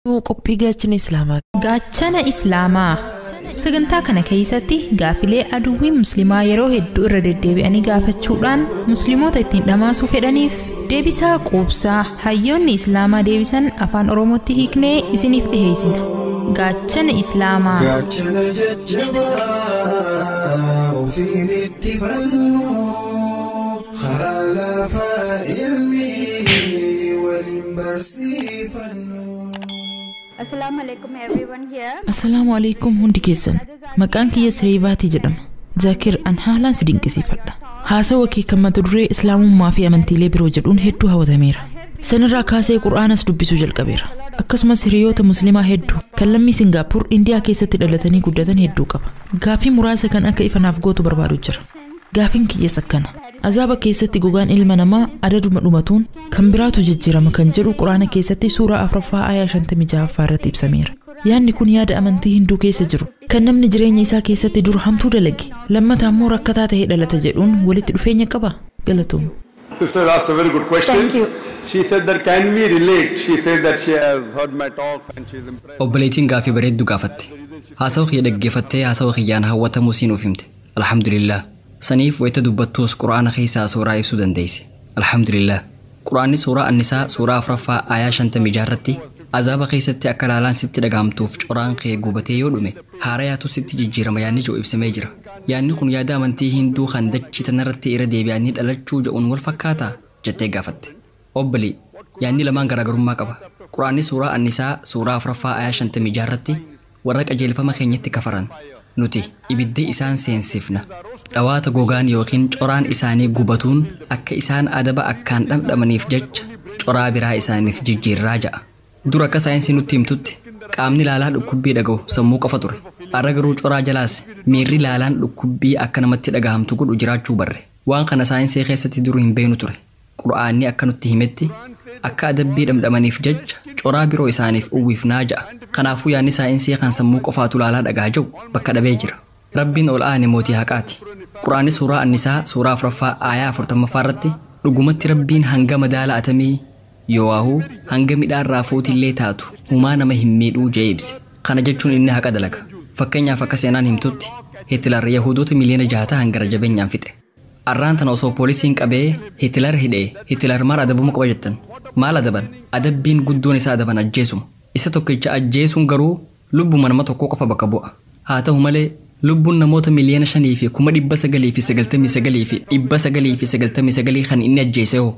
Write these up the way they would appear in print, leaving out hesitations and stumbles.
Qophii gaachana Islaamaa. Gaachana Islaamaa. Sagantaa kana keessatti gaafilee aduwwii musliimaa yeroo hedduu irra deddeebi'anii gaafachuudhaan musliimoota ittiin dhamaasuu fedhaniif deebisaa quubsaa hayyoonni Islaamaa deebisan afaan Oromootti hiiknee isiniif dhiheessina. Gaachana Islaamaa. Gaachana jajjabaa ofiin itti fannu karaa lafaa ilmi waliin barsiifannu. Assalamu alaikum everyone here. Assalaamu alaikum hundi keessan. Maqaan kiyya Sireevaatii jedhama. Zaakir an haalaan si dinqisiifadha. Haasawa kee kan mata duree Islaamummaa fi amantiilee biroo jedhuun hedduu hawwatameera. Sanirraa kaasee Qur'aanas dubbisuu jalqabeera. Akkasumas hiriyoota Musliimaa hedduu kan lammii Singaapur Indiyaa keessatti dhalatanii guddatan hedduu qaba. Gaafii muraasa kan akka ifanaaf gootu barbaadu jira. Gaafiin kiyyas akkana. Azaaba keessatti gogaan ilma namaa adaduma dhumatuun kan biraatu jijjiirama kan jedhu Quraana keessatti suuraa 4ffaa aayaa 56ffaa irratti ibsameera. Yaadni kun yaada amantii hinduu keessa jiru kan namni jireenya isaa keessatti dur hamtuu dalage lammataa immoo rakkataa ta'ee dhalata jedhuun walitti dhufeenya qaba. Galatooma. Sister asked a very good question. Thank you. She said that can we relate? She said that she has heard my talks and she is impressed. Obboleettiin gaafii bareedduu gaafatte. Haasawa kiyya dhaggeeffattee haasawa kiyyaan hawwatamuu siin nuuf himte. Alhamdulillah. Saniif wayita dubbattuus Quraana keessaa suuraa ibsuu dandeesse. Alhamdulillah. Quraanni suuraa Annisaa suuraa 4ffaa aayaa 56 irratti azaaba keessatti akka laalaan sitti dhagahamtuuf coraan kee gubatee yoo dhume haarayaatu sitti jijjiirama yaadni jiru ibsamee jira. Yaadni kun yaada amantii hinduu kan dachii tanarratti irra deebi'anii dhalachuu jedhuun wal fakkaataa jettee gaafatte. Obbolii, yaadni lamaan garaagarummaa qaba. Quraanni suuraa Annisaa suuraa 4ffaa aayaa 56 irratti warra qajeelfama keenyatti kafaran nuti ibidda isaan seensifna. Dhawaata gogaan yookiin coraan isaanii gubatuun akka isaan adaba akkaan dhamdhamaniif jecha coraa biraa isaaniif jijjiirraa ja'a. Dur akka saayinsii nutti himtutti qaamni laalaa dhukkubbii dhaga'u sammuu qofa ture. Har'a garuu coraa jalaas miirri laalaan dhukkubbii akka namatti dhagahamtu godhu jiraachuu barre. Waan kana saayinsii keessatti dur hin beeknu ture. Qura'aanni akka nutti himetti akka adabbii dhamdhamaniif jecha coraa biroo isaaniif uwwifnaa ja'a. Kanaafuu yaadni saayinsii kan sammuu qofaatu laalaa dhagaa jiru bakka dhabee jira. Rabbiin ol aane mootii haqaati. Quraanni suuraa Annisaa suuraa 4ffaa aayaa 40ffaa irratti dhugumatti Rabbiin hanga madaala atamii yoo'aahu hanga midhaan raafuutillee taatu humaa nama hin miidhuu jee ibse. Kana jechuun inni haqa dalaga. Fakkeenyaaf akka seenaan himtutti Hitler Yahudoota miliyoona 6 ta'an gara jabeenyaan fixe. Arraan tana osoo poolisiin qabee Hitler hidhee Hitler maal adabuma qaba jettan? Maal adaban? Adabbiin guddoon isaa adaban ajjeesuma. Isa tokkicha ajjeesuun garuu lubbuma nama tokkoo qofa bakka bu'a. Haa ta'u malee lubbuun namoota miliyoona 5,999,999 kan inni ajjeese hoo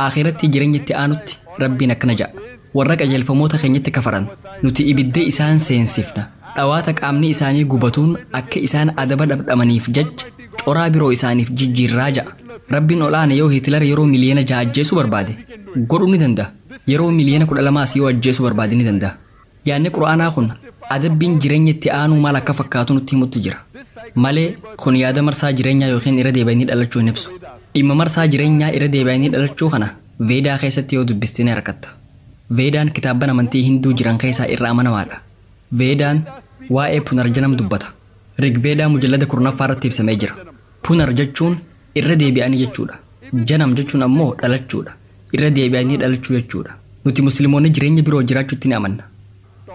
akhiratti jireenya itti aanutti Rabbiin akkana ja'a. Warra qajeelfamoota keenyatti kafaran nuti ibidda isaan seensifna. Dhawaata qaamni isaanii gubatuun akka isaan adaba dhamdhamaniif jecha coraa biroo isaaniif jijjiirraa ja'a. Rabbiin ol aane yoo Hitler yeroo miliyoona 6 ajjeesuu barbaade godhuu ni danda'a. Yeroo miliyoona 12 yoo ajjeesuu barbaade ni danda'a. Yaadni Qura'aanaa kun adabbiin jireenya itti aanuu maal akka fakkaatu nutti himutti jira. Malee kun yaada marsaa jireenyaa yookiin irra deebi'anii dhalachuu hin ibsu. Dhimma marsaa jireenyaa irra deebi'anii dhalachuu kana Veedaa keessatti yoo dubbiste ni argatta. Veedaan kitaabban amantii hinduu jiran keessaa irra amanamaadha. Veedaan waa'ee Punarjanam dubbata. Rigveedaa mujallada 10ffaa irratti ibsamee jira. Punar jechuun irra deebi'anii jechuudha. Janam jechuun ammoo dhalachuudha. Irra deebi'anii dhalachuu jechuudha. Nuti musliimoonni jireenya biroo jiraachuutti ni amanna.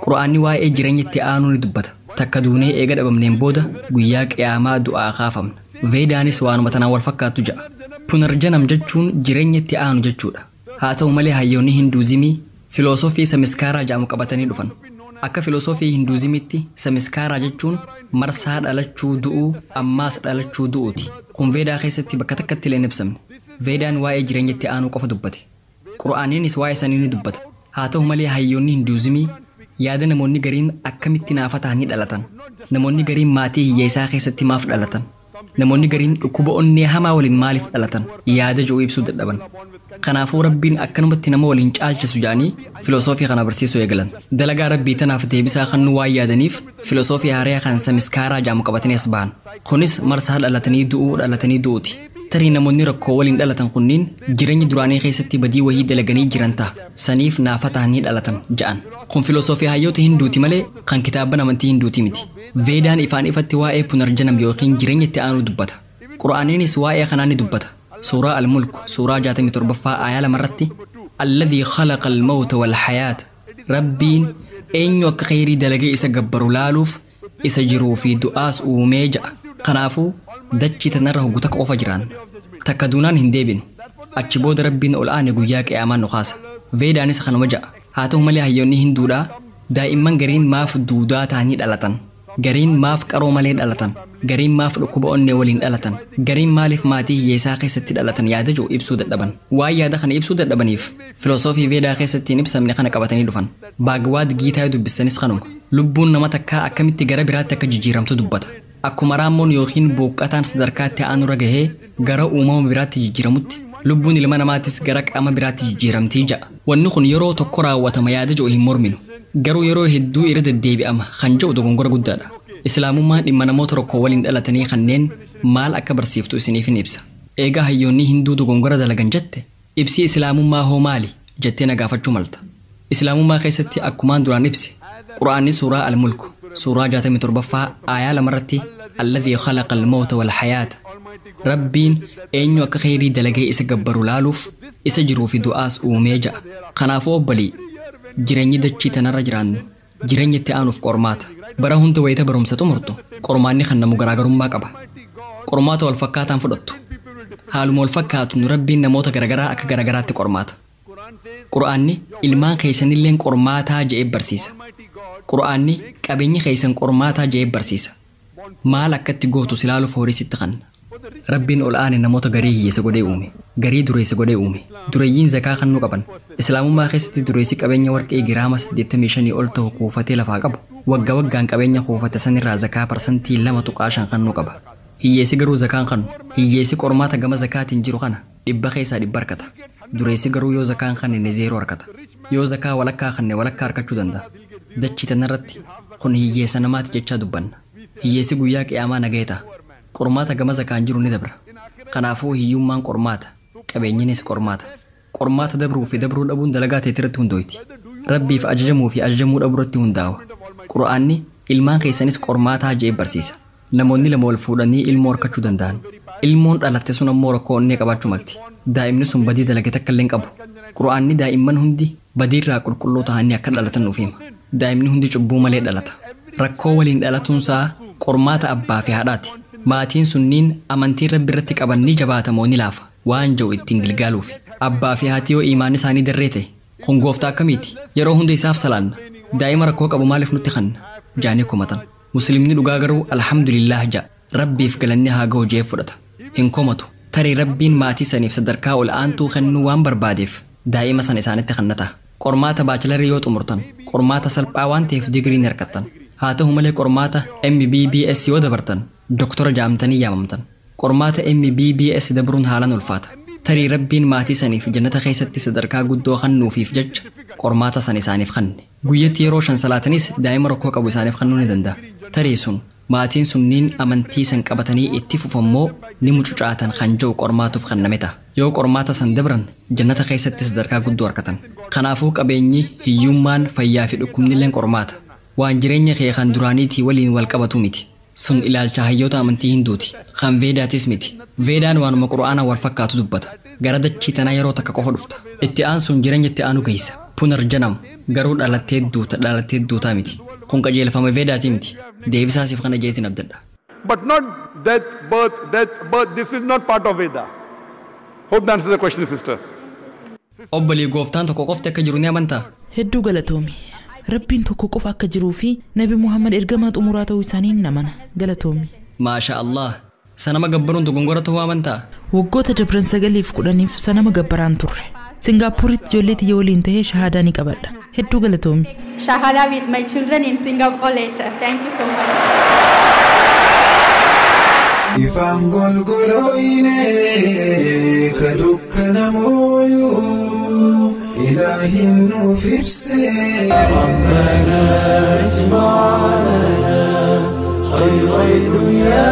Qura'aanni waa'ee jireenya itti aanuu ni dubbata. Takka duunee eega dhabamneen booda guyyaa qiyaamaa du'aa kaafamna. Veedaanis waanuma tanaan wal fakkaattu ja'a. Punarjanam jechuun jireenya itti aanu jechuudha. Haa ta'u malee hayyoonni Hinduuzimii filoosofii samiskaaraa jedhamu qabatanii dhufan. Akka filoosofii Hinduuzimiitti samiskaaraa jechuun marsaa dhalachuu du'uu ammaas dhalachuu du'uuti. Kun Veedaa keessatti bakka takkatti illee hin ibsamne. Veedaan waa'ee jireenya itti aanuu qofa dubbate. Qura'aaniinis waa'ee sanii ni dubbata. Haa ta'u malee hayyoonni Hinduuzimii yaada namoonni gariin akkamitti naafa ta'anii dhalatan. Namoonni gariin maatii hiyyeessaa keessatti maaf dhalatan. Namoonni gariin dhukkuba onnee hamaa waliin maaliif dhalatan yaada jiru ibsuu dadhaban. Kanaafuu Rabbiin akkanumatti nama waliin caalchisu jedhanii filosoofii kana barsiisuu eegalan. Dalagaa Rabbii tanaaf deebisaa kan nu waan yaadaniif filosoofii haaraa kan samiskaaraa jedhamu qabatanii as ba'an. Kunis marsaa dhalatanii du'uu dhalatanii du'uuti. Tarii namoonni rakkoo waliin dhalatan kunniin jireenya duraanii keessatti badii wayii dalaganii jiran ta'a. Saniif naafa ta'anii dhalatan ja'an. Kun filosoofii hayyoota hinduuti malee kan kitaabban amantii hinduuti miti. Veedaan ifaan ifatti waa'ee Punarjanam yookiin jireenya itti aanuu dubbata. Qura'aaniinis waa'ee kanaa ni dubbata. Suuraa Al-Mulk suuraa 67ffaa aayaa 2 irratti Alladhii khalaqa al-mawta wal-hayaata. Rabbiin eenyu akka kheyrii dalagee isa gabbaru laaluuf isa jiruu fi du'aas uumee ja'a. Kanaafuu dachii tanarra hoggu takka qofa jiraanna. Takka duunaan hin deebinu. Achi booda Rabbiin ol aane guyyaa qiyaamaa nu kaasa. Veedaanis kanuma ja'a. Haa ta'u malee hayyoonni Hinduudhaa daa'imman gariin maaf duudaa ta'anii dhalatan? Gariin maaf qaroo malee dhalatan? Gariin maaf dhukkuba onnee waliin dhalatan? Gariin maaliif maatii hiyyeessaa keessatti dhalatan yaada jiru ibsuu dadhaban? Waan yaada kana ibsuu dadhabaniif filosoofii Veedaa keessatti hin ibsamne kana qabatanii dhufan. Baagwaad Giitaa dubbisanis kanuma. Lubbuun nama takkaa akkamitti gara biraatti akka jijjiiramtu dubbata. Akkuma raammoon yookiin booqqataan sadarkaatti aanurra gahee gara uumama biraatti jijjiiramutti lubbuun ilma namaattis gara qaama biraatti jijjiiramtii ja'a. Wanni kun yeroo tokko raawwatama yaada jiru hin morminu. Garuu yeroo hedduu irra deddeebi'ama kan jedhu dogongora guddaadha. Islaamummaan dhimma namoota rakkoo waliin dhalatanii kanneen maal akka barsiiftu isiniif hin ibsa. Eegaa hayyoonni Hinduu dogongora dalagan jette ibsi Islaamummaa hoo maali jettee na gaafachuu malta. Islaamummaa keessatti akkumaan duraan ibse Qura'aanni suuraa Al-Mulk suuraa 67ffaa aayaa 2 irratti alladhii khalaqa al-mawta wal hayaata. Rabbiin eenyu akka kheyrii dalagee isa gabbaru laaluuf isa jiruu fi du'aas uumee ja'a. Kanaafuu obbolii jireenyi dachii tanarra jiraannu jireenya itti aanuuf qormaata. Bara hunda wayita barumsa xumurtu qormaanni kan namu garaagarummaa qaba. Qormaata wal fakkaataan fudhattu. Haaluma wal fakkaatuun Rabbiin namoota garagaraa akka garagaraatti qormaata. Qura'aanni ilmaan keessanilleen qormaataa je'ee barsiisa. Qura'aanni qabeenyi keessan qormaataa je'ee barsiisa. Maal akkatti gootu si laaluuf horii sitti kanna. Rabbiin ol aane namoota garii hiyyeessa godhee uume, garii dureessa godhee uume. Dureeyyiin zakaa kennuu qaban. Islaamummaa keessatti dureessi qabeenya warqee giraama 85 ol ta'u kuufatee lafaa qabu. Wagga waggaan qabeenya kuufate sanirraa zakaa 2.5% kennuu qaba. Hiyyeessi garuu zakaan kennu. Hiyyeessi qormaata gama zakaatiin jiru kana 100 keessaa 100 harkata. Dureessi garuu yoo zakaan kennine 0 harkata. Yoo zakaa walakkaa kenne walakkaa harkachuu danda'a. Dachii tanarratti kun hiyyeessa namaati jechaa dubbanna. Hiyyeessi guyyaa qiyaamaa nagahee ta'a. Qormaata gama zakaan jiru ni dabra. Kanaafuu hiyyummaan qormaata, qabeenyinis qormaata. Qormaata dabruu fi dabruu dhabuun dalagaa ta'e irratti hundooyti. Rabbiif ajajamuu fi ajajamuu dhabuu irratti hundaa'a. Qura'aanni ilmaan keessanis qormaataa je'ee barsiisa. Namoonni lama wal fuudhanii ilmoo harkachuu danda'an. Ilmoon dhalatte sun ammoo rakkoo onnee qabaachuu malti. Daa'imni sun badii dalage takka illee hin qabu. Qura'aanni daa'imman hundi badiirraa qulqulluu ta'anii akka dhalatan nuuf hima. Daa'imni hundi cubbuu malee dhalata. Rakkoo waliin dhalatuunsaa qormaata abbaa fi haadhaati. Maatiin sunniin amantii Rabbi irratti qaban ni jabaata moo ni laafa waan jiru ittiin gilgaaluufi. Abbaa fi haati yoo imaan isaanii darree ta'e kun gooftaa akkamiiti? Yeroo hunda isaaf salaanna. Daa'ima rakkoo qabu maaliif nutti kanna? Jaanii komatan. Muslimni dhugaa garuu alhamdulillah ja'a. Rabbiif galanni haa ga'u jee fudhata. Hin komatu. Tarii Rabbiin maatii saniif sadarkaa ol aantuu kennuu waan barbaadeef daa'ima sana isaanitti kennata. Qormaata baachilarii yoo xumurtan qormaata salphaa waan ta'eef digirii ni argattan. Haa ta'u malee qormaata MBBS yoo dabartan doktora jaamtanii yaamamtan. Qormaata MBBS dabruun haalaan ulfaata. Tarii Rabbiin maatii saniif jannata keessatti sadarkaa guddoo kennuufiif jecha qormaata sana isaaniif kenne. Guyyatti yeroo 5 salaatanis daa'ima rakkoo qabu isaaniif kennuu ni danda'a. Tarii sun maatiin sunniin amantii san qabatanii itti fufammoo ni mucucaatan kan jiru qormaatuuf kenname ta'a. Yoo qormaata san dabran jannata keessatti sadarkaa guddoo argatan. Kanaafuu qabeenyi, hiyyummaan, fayyaa fi dhukkubnilleen qormaata. Waan jireenya kee kan duraaniitii waliin wal qabatu miti. Sun ilaalcha hayyoota amantii Hinduuti. Kan Veedaatis miti. Veedaan waanuma Qura'aana wal fakkaatu dubbata. Gara dachii tanaa yeroo takka qofa dhufta. Itti aansuun jireenya itti aanu geessa. Punarjanam garuu dhalattee duutaa miti. Kun qajeelfama Veedaatii miti. Deebisaasiif kana jeetiin abdadha. But not death, birth, death, birth. This is not part of Veda. Hope that answers the question, sister. Obbolii gooftaan tokko qofti akka jiru ni amantaa? Hedduu galatoomi. Rabbiin tokko qofa akka jiruu fi Nabi Muhammad ergamaa xumuraa ta'uu isaanii ni amana. Galatoomi. Maasha Allah. Sanama gabbaruun dogongora ta'uu amantaa? Waggoota dabran 9 fi 10 sanama gabbaraan turre. Singaappooritti ijoollee tiyya waliin ta'ee shahaadaa ni qabadha. Hedduu galatoomi. Shahada with my children in Singapore later. Thank you so much. Ifaan golgolooyine ka dukkana mooyuu ilaahin nuuf ibsee. ربنا اجمع لنا خير دنيا